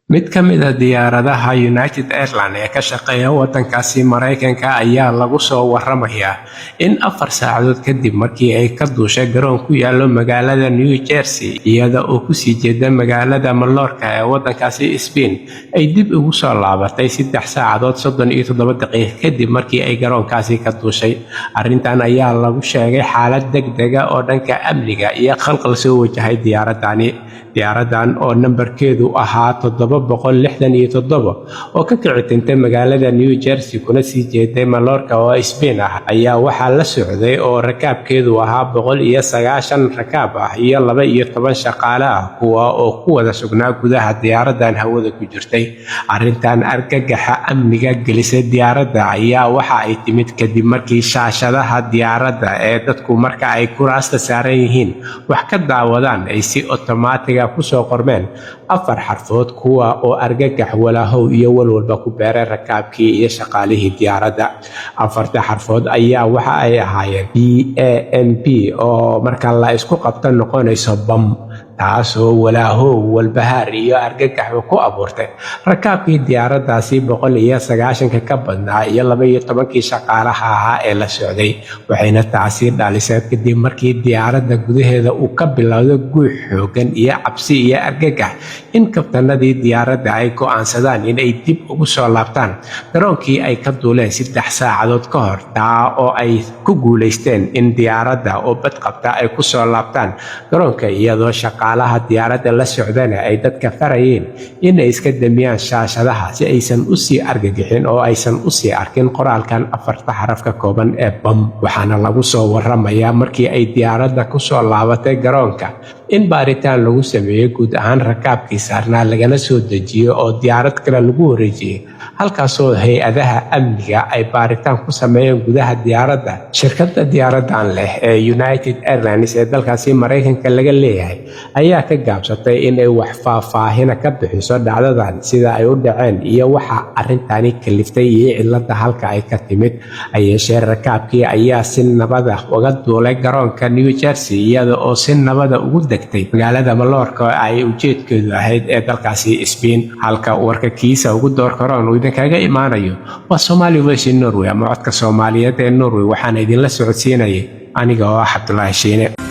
Mid ka mid ah diyaaradaha United Airlines ee ka shaqeeya waddankaasi Mareykanka ayaa lagu soo waramayaa in 4 saacadood kadib markii ay ka duushay garoon ku yaala magaalada New Jersey, iyada oo kusii jeeda magaalada Mallorca ee waddankaasi Spain, ay dib ugu soo laabatay 3 saacadood 37 daqiiqo kadib markii ay garoonkaasi ka duushay. Arrintan ayaa lagu sheegay xaalad degdeg ah oo dhanka amniga iyo khalkhal soo wajahay diyaaradani. Diyaaradan oo nambarkeedu ahaa 767 oo ka kici tintay magaalada New Jersey kuna sii jeeday Mallorca oo Spain ah ayaa waxaa la socday oo rakaabkeedu ahaa 190 rakaab ah iyo 12 shaqaale ah, kuwa oo ku wada sugnaa gudaha diyaaradan hawada ku jirtay. Arrintan argagaxa amniga gelisay diyaaradda ayaa waxa ay timid kadib markii shaashadaha diyaaradda ee dadku marka ay kuraasta saaran yihiin wax ka daawadaan ay si otomaatig ah kusoo qormeen afar xarfood, kuwa oo argagax, walaahow iyo walwalba ku beeray rakaabkii iyo shaqaalihii diyaaradda. Afarta xarfood ayaa waxa ay ahaayeen BAMB, oo marka la isku qabto noqonayso "bam", taasoo walaahow, walbahaar iyo argagaxba ku abuurtay rakaabkii diyaaraddaasi 190-ka ka badnaa iyo 12-kii shaqaalaha ahaa ee la socday. Waxayna taasi dhalisay kadib markii diyaaradda gudaheeda uu ka bilowday guux xoogan iyo cabsi iyo argagax in kabtanadii diyaaradda ay go'aansadaan in ay dib ugu soo laabtaan garoonkii ay ka duuleen 3 saacadood ka hor, taa oo ay ku guulaysteen in diyaaradda oo badqabta ay ku soo laabtaan garoonka, iyadoo shaqaalaha diyaaradda la socdana ay dadka farayeen inay iska damiyaan shaashadaha si aysan usii argagixin oo aysan usii arkin qoraalkan afarta xaraf ka kooban ee "bam". Waxaana lagu soo waramayaa markii ay diyaaradda kusoo laabatay garoonka in baaritaan lagu sameeyey guud ahaan rakaabkii saarnaa, lagana soo dejiyo oo diyaarad kale lagu wareejiyey, halkaasoo hay-adaha amniga ay baaritaan ku sameeyeen gudaha diyaaradda. Shirkadda diyaaraddan leh ee United Airlines ee dalkaasi Maraykanka laga leeyahay ayaa ka gaabsatay inay wax faahfaahina ka bixiso dhacdadan, sida ay u dhaceen iyo waxa arrintani kaliftay iyo cilada halka ay ka timid. Hayeeshee rakaabkii ayaa si nabada uga duulay garoonka New Jersey, iyada oo si nabada ugu degtay magaalada Mallorca oo ay ujeedkeedu ahayd ee dalkaasi Spain. Halka warka kiisa ugu door karoon uu idinkaga imaanayo waa Somali Voice in Norway ama Codka Soomaaliyeed ee Norway. Waxaana idinla socodsiinayay aniga oo ah Cabdulaahi Shiine.